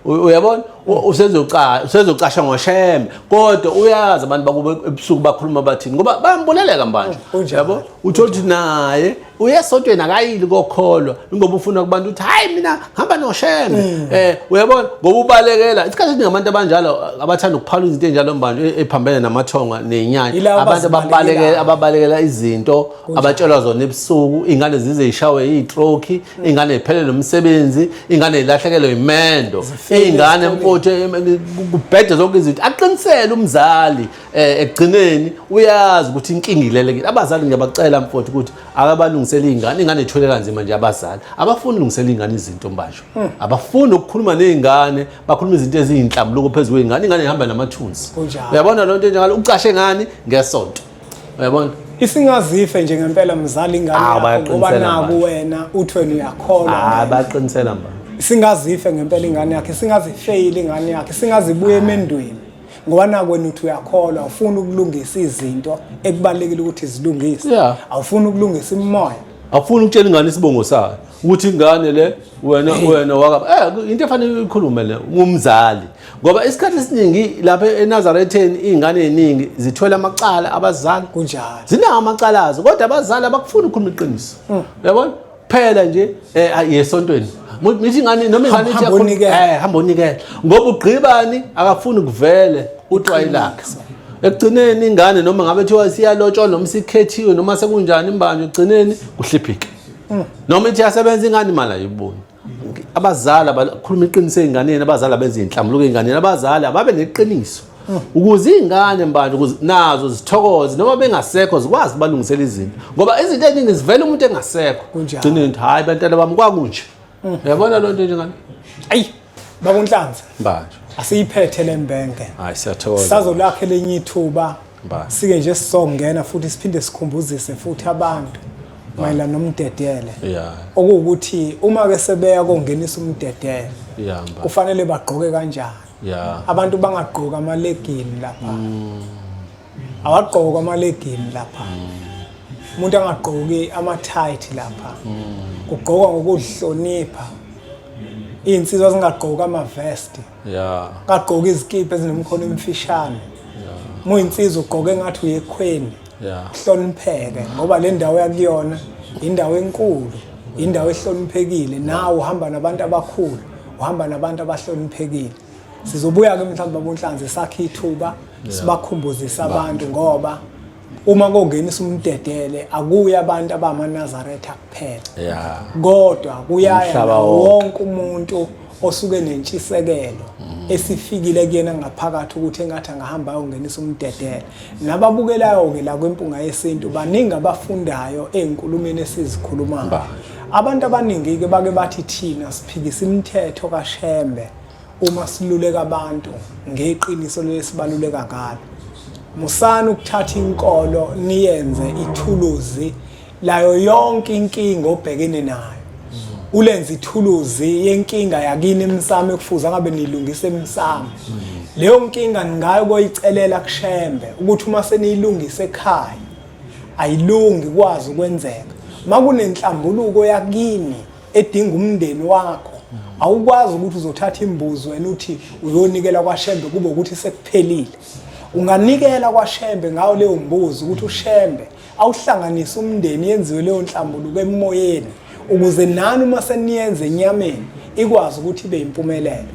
Uyabona usezoca usezocasha ngoshembe kodwa uyazi abantu bakubo ebusuku bakhuluma bathini ngoba bayambuleleka mbanje. Kunjalo. Yabo uthola ukuthi naye uyesontweni akayili kokholwa ngoba ufuna kubantu ukuthi hayi mina hamba noshembe uyabona ngoba ubalekela isikhathi esiningi abantu abanjalo abathanda ukuphala izinto enjalo mbanje ephambene namathonga nenyanya Yilabo abantu abazibalekelayo. ababalekela ababalekela izinto abatshelwa zona ebusuku ingane zize zishawe izitroki ingane iphelele nomsebenzi ingane ilahlekelwe imendo Zifile ingane esikoleni. mfowethu kubhede zonke izinto aqinisele umzali ekugcineni uyazi ukuthi inkinga ilelekile abazali ngiyabacela mfowethu ukuthi akabalungisele ingane ingane ithwele kanzima nje abazali abafuni ukulungisela ingane izinto manje abafuni ukukhuluma nezingane bakhuluma izinto eziyinhlambuluko phezu kwezingane ingane ihamba namathunzi Kunjalo. uyabona lonto enjalo ucashe ngani ngesonto uyabona Isingazife nje ngempela mzali ingane Ah, yakho ngoba bayaqinisela naku manje. wena uthi wena uyakholwa. ah baqinisela manje Singazife ngempela ingane yakhe, singazifeyili ingane yakhe, singazibuye emendweni. Ngoba naku wena uthi uyakholwa, awufuni ukulungisa izinto ekubalekile ukuthi zilungiswe. Awufuni ukulungisa imimoya. Awufuni ukutshela ingane isibongo sayo ukuthi ingane le wena wena waka into efanele uyikhulume le ngumzali ngoba isikhathi esiningi lapha eNazaretheni izingane eziningi zithwele amacala abazali Kunjalo. zinawo amacala azo kodwa abazali abakufuni ukukhuluma iqiniso uyabona phela nje yesontweni mithi ingane noma ingane ithi Hamba yakhuluma, unikele. hamba unikele ngoba ugqibani akafuni kuvele utwayi lakhe ekugcineni ingane noma ngabe kuthiwa siyalotsholwa noma sikhethiwe noma sekunjani imbanjwa ekugcineni kuhliphike noma ithi yasebenza ingane imali ayiboni abazali abakhuluma iqiniso ey'nganeni abazali abenza iy'nhlambuluko ey'nganeni abazali ababe neqiniso ukuze iy'ngane mbanje ukuze nazo zithokoze noma bengasekho zikwazi ubalungisela izinto ngoba izinto ey'ningi zivela umuntu engasekho Kunjalo. gcineni ukuthi hhayi bantwana bami kwakunje uyabona loo nto njengane Ayi, baba uNhlanzi, mbanje asiyiphethe lembenge. hhayi siyathokoza Sazolakhe lenye ithuba. Mbanje. Sike nje sizongena futhi siphinde sikhumbuzise futhi abantu mayelana nomdedele. Okuwukuthi uma ke sebeya kongenisa umdedele Mbanje. kufanele bagqoke kanjani? Abantu bangagqoki amalegini lapha. Awagqoki amalegini lapha. Umuntu angagqoki ama-tight lapha. Kugqokwa ngokuzihlonipha. Iy'nsizwa zingagqoki ama-vest. Kagqoki izikipa ezinemikhono emfishane. Muyinsizwa ugqoke ngathi uyekhweni. Yeah. Hlonipheke ngoba le ndawo yakuyona indawo enkulu, indawo ehloniphekile. Nawe uhamba nabantu abakhulu, uhamba nabantu abahloniphekile. Sizobuya ke mhlawumbe babonhlanzi sakhe ithuba sibakhumbuzise abantu ngoba uma kongenisa umdedele akuyi abantu abamaNazaretha kuphela. Yeah. Kodwa kuyaya Umhlaba nawo wonke. wonke umuntu osuke nentshisekelo esifikile kuyena ngaphakathi ukuthi engathi angahamba ayongenisa umdedele. Nababukelayo-ke la kwimpunga yesintu baningi abafundayo ey'nkulumeni esizikhulumayo. Ba. Abantu abaningi-ke bake bathi thina siphikisa imithetho kaShembe uma siluleka abantu ngeqiniso leli sibaluleka ngalo. Musani ukuthatha inkolo niyenze ithuluzi layo yonke inkinga obhekene nayo. Ulenze ithuluzi yenkinga yakini emsamo ekufuze ngabe nilungisa emsamo. Leyo nkinga ningayo koyicelela kuShembe ukuthi uma seniyilungisa ekhaya ayilungi kwazi ukwenzeka. Makunenhlambuluko yakini edinga umndeni wakho awukwazi ukuthi uzothatha imbuzi wena uthi uyonikela kwaShembe kube ukuthi sekuphelile. Unganikela kwaShembe ngayo leyo mbuzi ukuthi uShembe awuhlanganise umndeni yenziwe leyo nhlambuluko emoyeni ukuze nani uma seniyenze enyameni ikwazi ukuthi ibe impumelelo.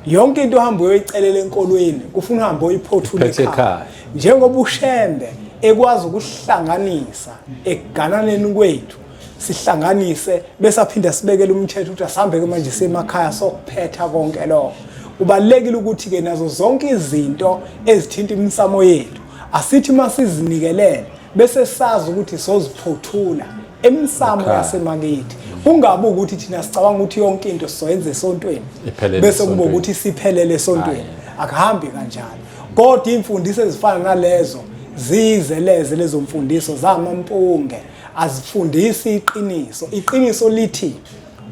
Yonke into ohamba uyoyicelela enkolweni kufuna uhambe uyiphothule Iphethe ekhaya. ekhaya. Njengoba uShembe ekwazi ukuhlanganisa ekugananeni kwethu sihlanganise bese aphinda sibekele umthetho ukuthi asihambe ke manje semakhaya sokuphetha konke lokho. Kubalekile ukuthi ke nazo zonke izinto ezithinta imisamo yethu asithi masizinikelele bese sazi ukuthi soziphothula emsamo Ekhaya. yasemakithi. Kungabi ukuthi thina sicabanga ukuthi yonke into sizoyenza esontweni Iphelele bese kuba esontweni. ukuthi siphelele esontweni. Hhayi. Akuhambi kanjalo. Kodwa imfundiso ezifana nalezo zize leze lezo mfundiso zamampunge azifundisi iqiniso. Iqiniso lithi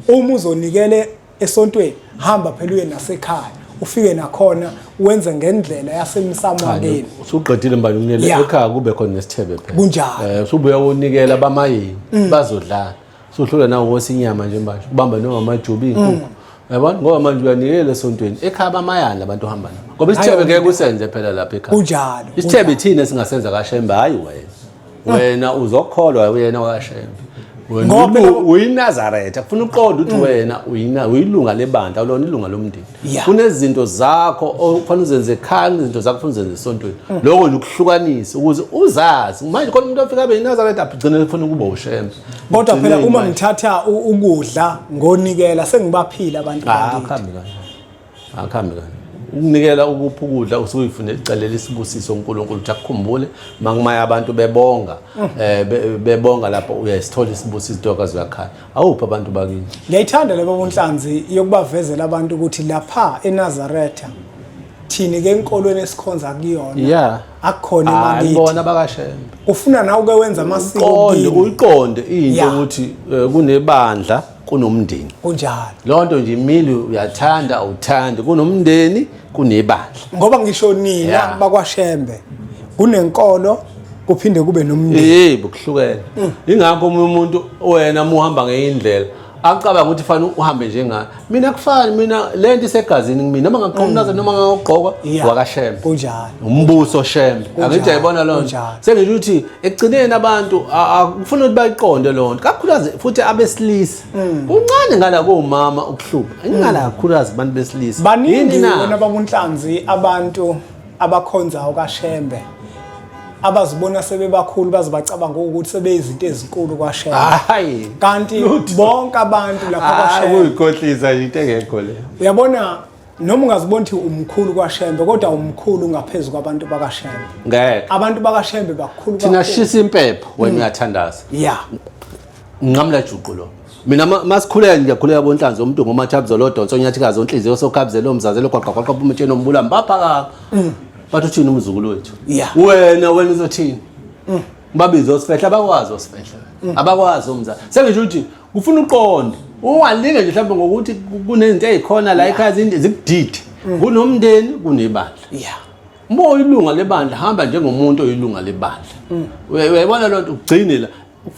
uma uzonikele esontweni hamba phela uye nasekhaya ufike nakhona wenze ngendlela yasemsamo wakini. Usuqedile mbali ukunikela Yeah. ekhaya kube khona nesithebe phela. Kunjalo. Usubuya unikela abamayini bazodlala. Usuhlula nawo wose inyama nje manje ubamba noma amajubi inkukhu. Yabona ngoba manje uyanikela esontweni ekhaya bamayani abantu ohamba nabo. Ngoba isithebe Hayi, ngeke usenze phela lapha ekhaya. Kunjalo. Isithebe thina esingasenza kaShembe hayi wena. Wena uzokholwa uyena wakaShembe. Wena Ngoba phela- uyiNazaretha kufuna uqonde ukuthi wena uyilunga lebandla awulona ilunga lomndeni. Yeah. Kunezinto zakho okufanele uzenze ekhaya kunezinto zakho kufanele uzenze esontweni. Lokho nje ukuhlukanisa ukuze uzazi. Manje khona umuntu ofika abe yiNazaretha agcine efuna ukuba uShembe. Kodwa phela Ugcine uma manje. ngithatha ukudla ngonikela sengibaphila abantu Ah, bakithi. akuhambi kanje. Akuhambi kanje. Ukunikela ukupha ukudla usuyifune icelela isibusiso uNkulunkulu ukuthi akukhumbule makumaya abantu bebonga bebonga lapho uyasithola isibusiso intokazi uyakhanya. Awuphi abantu bakini? Ngiyayithanda le baba uNhlanzi yokubavezela abantu ukuthi lapha eNazaretha thini ke enkolweni esikhonza kuyona Yeah. akukhona Hayi emakithi. bona bakaShembe. Ufuna nawe uke wenza amasiko Uqonde kini. uyiqonde into Yeah. ukuthi kunebandla kunomndeni. Kunjalo. Loo nto nje imile uyathanda awuthandi kunomndeni kunebandla. Ngoba ngisho nina Yeah. bakwaShembe kunenkolo kuphinde kube nomndeni. Yebo kuhlukene. Ingakho omunye umuntu wena uma uhamba ngenye indlela acabanga ukuthi fanele uhambe njengayo. Mina kufani mina lento isegazini kumina noma ngagqoka umnazo noma ngagqoka Yeah. wakaShembe. Kunjalo. Umbuso Shembe. Angithi ayibona loo nto. Kunjalo. Sengisho ukuthi ekugcineni abantu kufuna ukuthi bayiqonde loo nto. Kakhulukazi futhi abesilisa. Kuncane ngala komama ukuhlupha. Ingala kakhulukazi abantu besilisa. Baningi Yini na? wena baba uNhlanzi abantu abakhonzayo kaShembe abazibona sebebakhulu baze bacabanga ukuthi sebeyizinto ezinkulu kwaShembe. Hayi. Kanti Lutho. bonke abantu lapha Hayi kwaShembe kuyikhohlisa nje into engekho le. uyabona noma ungazibona ukuthi umkhulu kwaShembe kodwa umkhulu ngaphezulu kwabantu bakaShembe. Ngeke. Abantu bakaShembe bakhulu Thina kakhulu. shisa impepho wena uyathandaza. Yeah. Nqamla juqu lo. Mina masikhuleka ngiyakhuleka bonhlanzi umuntu ngomathabzo lodonso onyathikazi onhliziyo sokhabzelo omzazelo gwaqa gwaqa umetsheni ombula mbapha ka. Bathi uthini umzukulu wethu? Yeah. Wena uzothini? Babize osifehla abakwazi osifehla. Abakwazi umzali. Sengisho ukuthi kufuna uqonde. Ungalinge nje mhlawumbe ngokuthi kunezinto ezikhona la ekhaya izinto zikudide. Kunomndeni kunebandla. Yeah. Uma uyilunga lebandla hamba njengomuntu oyilunga lebandla. Uyayibona loo nto ugcine la.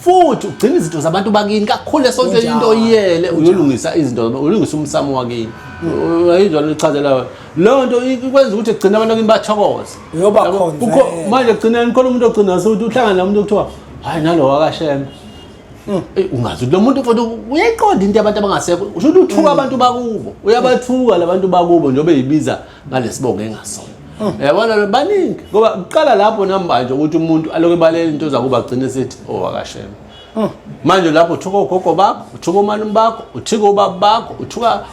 Futhi ugcina izinto zabantu bakini kakhulu esontweni into oyiyele uyolungisa izinto uyolungisa umsamo wakini. Uyayizwa le chazela wena. Leyo nto ikwenza ukuthi egcina abantu kini bathokoze. Uyobakhonzela. Manje egcineni khona umuntu ogcina sewuthi uhlangana nomuntu okuthiwa hayi nalo wakashembe. Eyi, ungazi ukuthi lo muntu mfowethu uyayiqonda into yabantu abangasekho. Usho ukuthi uthuka abantu bakubo. Uyabathuka labantu bakubo njengoba eyibiza ngalesibongo engasona. Yabona lo baningi ngoba kuqala lapho namanje ukuthi umuntu aloku ebalela into zakuba agcine sithi oh wakashembe. Manje lapho uthuka ogogo bakho, uthuka omalume bakho, uthuka ubaba bakho, uthuka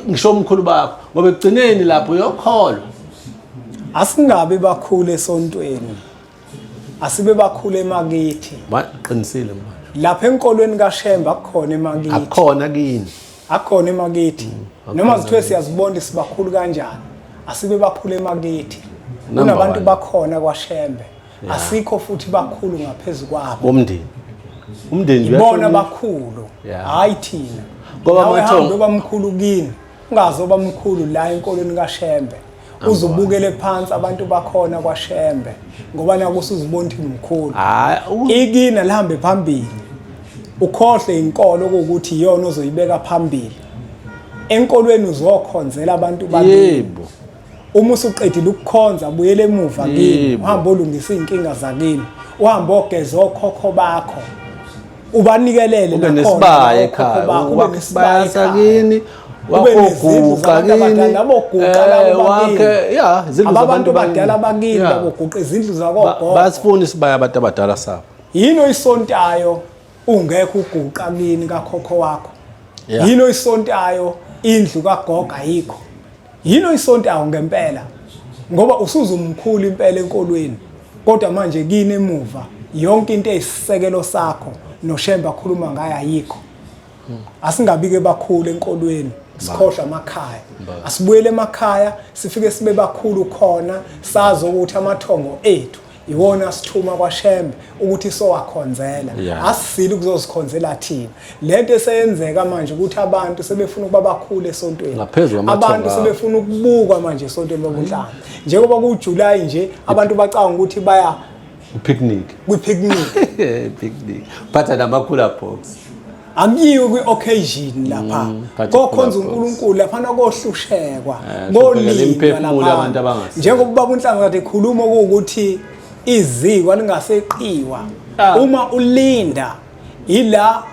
ngisho omkhulu bakho ngoba ekugcineni lapho uyokholwa. Asingabi bakhulu esontweni. Asibe bakhulu emakithi. Baqinisile manje. Lapha enkolweni kaShembe akukhona emakithi. Akukhona kini. Akukhona emakithi. Noma zithiwe siyazibona sibakhulu kanjani. Asibe bakhulu emakithi. Kunabantu bakhona kwaShembe. Asikho futhi bakhulu ngaphezu kwabo. Bomndeni. Umndeni Ibona bakhulu. Hayi thina. Ngoba mathongo bamkhulu kini. Ungazi obamkhulu la enkolweni kaShembe. Uzubukele phansi abantu bakhona kwaShembe ngoba naku usuzibona ukuthi mkhulu. Ikina lihambe phambili. Ukhohle inkolo ukuthi iyona ozoyibeka phambili. Enkolweni uzokhonzela abantu bakini. Yebo. Uma usuqedile ukukhonza buyele emuva kini, uhambe olungisa izinkinga zakini, uhambe ogeza okhokho bakho. Ubanikelele ube nesibaya ekhaya, ube nesibaya sakini, wakoguqa kini, aboguqa labo wakhe, ya izindlu zabantu abadala bakini, baboguqa izindlu zakogogo. Basifuna isibaya abantu abadala sabo. Yini oyisontayo ungekho uguqa kini kakhokho wakho? Yini oyisontayo indlu kagogo ayikho? Yini oyisontayo ngempela? Ngoba usuzumkhulu impela enkolweni, kodwa manje kini emuva yonke into eyisisekelo sakho noShembe akhuluma ngayo ayikho. Asingabike bakhulu enkolweni, sikhohlwa amakhaya. Asibuyele emakhaya sifike sibe bakhulu khona, sazi ukuthi amathongo ethu iwona asithuma kwaShembe ukuthi sowakhonzela. Asisile ukuzozikhonzela thina. Lento eseyenzeka manje ukuthi abantu sebefuna ukuba bakhule esontweni, abantu sebefuna ukubukwa manje esontweni lobunhlanga. Njengoba kuJuly nje abantu bacanga ukuthi baya picnic, kwi-picnic picnic phatha namakhula box. Akuyiwe kwi-occasion lapha kokhonza uNkulunkulu laphana kohlushekwa kolindwa lapha. Njengoba ubaba uNhlanga kade ekhuluma ukuthi iziko lingaseqiwa uma ulinda ila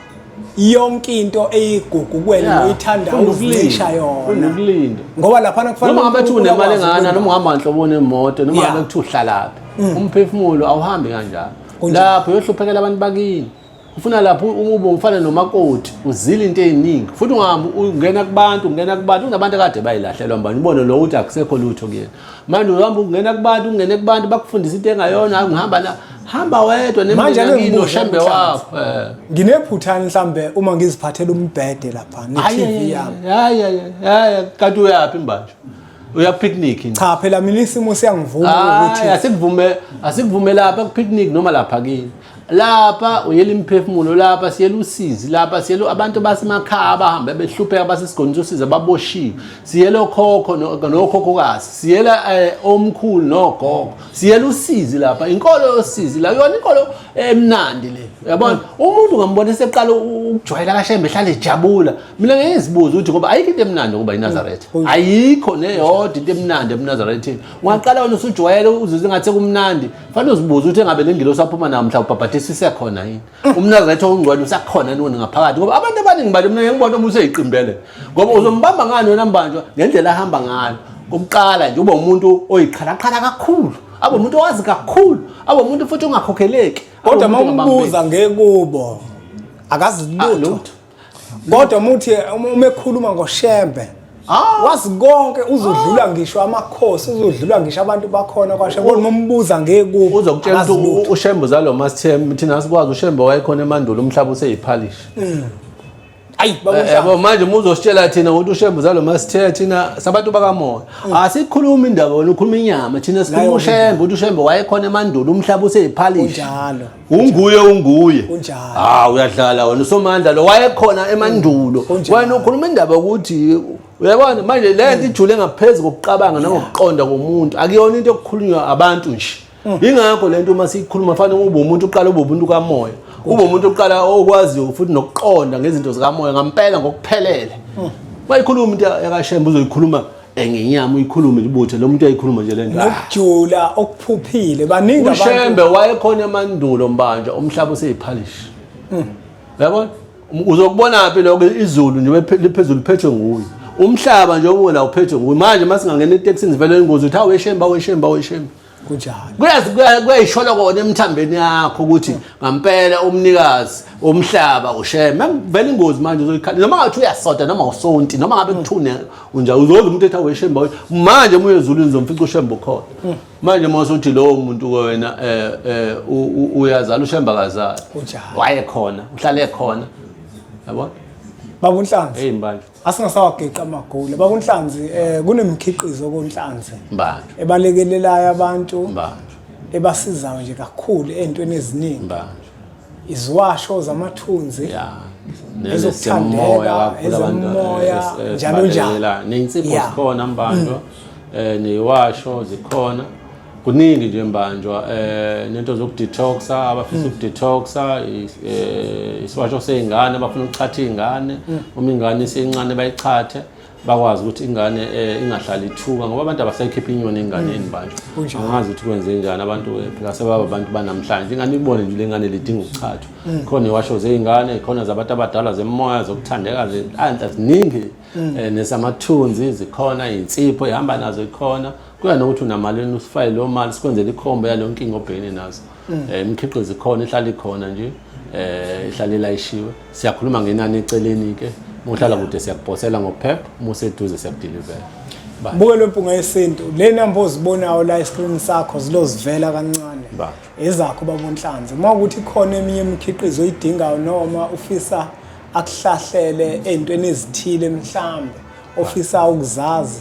yonke into eyigugu kuwena oyithanda uzicisha yona ngoba laphana kufanele noma ngabe uthi unemali engana noma uhamba nhlobo nemoto noma ngabe kuthi uhlalaphi umphefumulo awuhambi kanjalo lapho uyohluphekela abantu bakini. Ufuna lapho ube ufana nomakoti uzila into eziningi futhi ungahambi ungena kubantu ungena kubantu kunabantu akade bayilahlelwa mbani ubone lo ukuthi akusekho lutho kuyena manje uhamba ungena kubantu ungene kubantu bakufundisa into engayona ngihamba la hamba wedwa nemndeni noshembe wakho. Nginephuthani mhlambe uma ngiziphathela umbhede lapha ne-TV yami. Hayi hayi hayi kanti uyaphi mbanje? Uya picnic. Cha phela mina isimo siyangivuma ukuthi asikuvume asikuvume lapha ku picnic noma lapha kini. Lapha uyela imiphefumulo, lapha siyela usizi, lapha siyela abantu basemakhaya abahambe behlupheka basesigodini sosizi ababoshiwe, siyela okhokho nokhokhokazi, siyela omkhulu nogogo, siyela usizi lapha, inkolo yosizi la yona inkolo emnandi le. Uyabona umuntu ungambona eseqala ukujwayela kaShembe ehlale ejabula. Mina ngeke ngizibuze ukuthi ngoba ayikho into emnandi ukuba iNazaretha, ayikho neyodwa into emnandi ebuNazaretheni. Ungaqala wena usujwayele uzizwe ngathi sekumnandi, fanele uzibuze ukuthi engabe le ngilosi aphuma nayo mhla ubhabhadisa isekhona yini, umNazaretha ongcwele usakhona yini wena ngaphakathi. Ngoba abantu abaningi bale mina ngibona umuntu useyiqimbele, ngoba uzombamba ngani wena mbanjwa ngendlela ahamba ngayo. Kokuqala nje uba umuntu oyiqhalaqhala kakhulu, abe umuntu owazi kakhulu, abe umuntu futhi ongakhokheleki. Kodwa uma umbuza ngekubo akazi lutho. Kodwa umuthi uma ekhuluma ngoShembe wazi konke, uzodlula ngisho amakhosi, uzodlula ngisho abantu bakhona kwaShembe. Kodwa uma umbuza ngekubo uzokutshela ukuthi uShembe uzalwa uMasithembu, thina asikwazi. uShembe wayekhona emandulo, umhlaba useyiphalishi. Ayi yabo manje uma uzositshela thina ukuthi uShembe uzalwa uMasithembu, thina sabantu bakamoya asikhulumi indaba, wena ukhuluma inyama, thina sikhuluma uShembe ukuthi uShembe wayekhona emandulo, umhlaba useyiphalishi. Kunjalo. Unguye unguye. Kunjalo. Ah uyadlala wena usomandla lo wayekhona emandulo. Wena ukhuluma indaba ukuthi uyabona manje le nto ijule ngaphezulu kokucabanga nangokuqonda komuntu, akuyona into yokukhulunywa abantu nje. Ingakho lento uma siyikhuluma fanele ube umuntu uqala ube umuntu kamoya, ube umuntu oqala okwaziyo futhi nokuqonda ngezinto zikamoya ngampela ngokuphelele. Bayikhuluma into yakashembe uzoyikhuluma ngenyama uyikhulume nje ubuthe lo muntu uyayikhuluma nje lento. Nokujula okuphuphile baningi abantu. UShembe wayekhona emandulo mbanja umhlaba useyiphalishi. Uyabona? Uzokubona phi lokho izulu nje liphezulu liphethwe nguye. Umhlaba nje obuwela uphethwe nguye. Manje masingangena etekisini sivele ingozi uthi aweshembe aweshembe aweshembe. Kunjalo. Kuyazi kuyayishola kona emthambeni yakho ukuthi ngampela umnikazi womhlaba ushembe. Vele ingozi manje uzoyikhala noma ngathi uyasonta noma usonti noma ngabe kuthune unjalo uzoza umuntu ethi aweshembe. Manje uma uyezulwini uzomfica ushembe ukhona. Manje uma usuthi lowo muntu wena eh eh uyazala ushembe akazali. Kunjalo. Wayekhona, uhlale khona. Yabona? Baba uNhlanzi. Hey mbanje. Asingasawageqa amagula. Baba uNhlanzi eh kunemikhiqizo koNhlanzi. Mbanje. Ebalekelelayo abantu. Mbanje. Ebasizayo nje kakhulu entweni eziningi. Mbanje. Iziwasho zamathunzi. Yeah. Ezokuthandeka, ezomoya, njalo njalo. Nezinsipho zikhona mbanjwa. Eh neziwasho zikhona. Kuningi nje mbanjwa eh nento zokudetoxa abafisa ukudetoxa isiwasho seyingane abafuna ukuchatha izingane uma ingane isencane bayichathe bakwazi ukuthi ingane ingahlali ithuka ngoba abantu abasayikhipha inyoni enganeni mbanjwa. Angazi ukuthi kwenze njani abantu phela sebaba abantu banamhlanje ingane ibone nje lengane lidinga ukuchathwa. Khona iwasho zeyingane khona zabantu abadala zemoya zokuthandeka zenhlanhla ziningi nesamathunzi zikhona insipho ihamba nazo ikhona. Kuya nokuthi unamalini usifake leyo mali sikwenzele ikhombo yaleyo nkinga obhekene nazo. Imikhiqizo ikhona ihlala ikhona nje ihlala ilayishiwe. Siyakhuluma ngenani eceleni ke uma uhlala kude siyakuposela ngokuphepha uma useduze siyakudilivela. Mbukelo wempunga yesintu le namba ozibonayo la escreen sakho zilozivela kancane. Ezakho baba uNhlanzi. Uma ukuthi khona eminye imikhiqizo oyidingayo noma ufisa akuhlahlele ey'ntweni ezithile mhlambe ofisa ukuzazi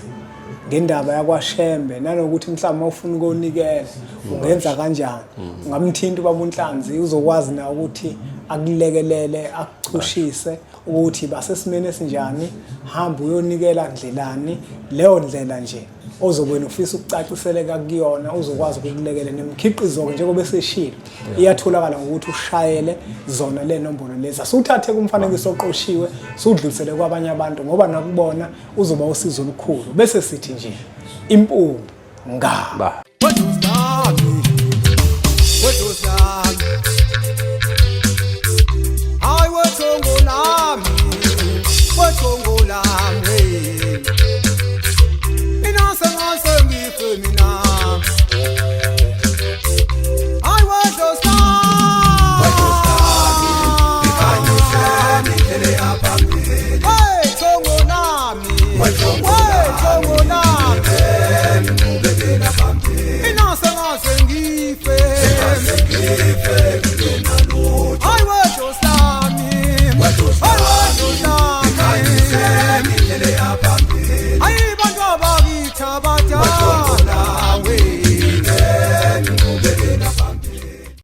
ngendaba yakwaShembe nanokuthi mhlawumbe ufuna ukunikela ungenza kanjani ungamthinta ubaba uNhlanzi uzokwazi na ukuthi akulekelele akuchushise ukuthi basesimeni esinjani hamba uyonikela ndlelani leyo ndlela nje ozobe ufisa ukucaciseleka kuyona uzokwazi ukukulekela nemikhiqizo-ke njengoba eseshilo iyatholakala ngokuthi ushayele zona le nombolo lezi asiwuthathe kumfanekiso oqoshiwe siwudlulisele kwabanye abantu ngoba nakubona uzoba usizo olukhulu bese sithi nje impunga.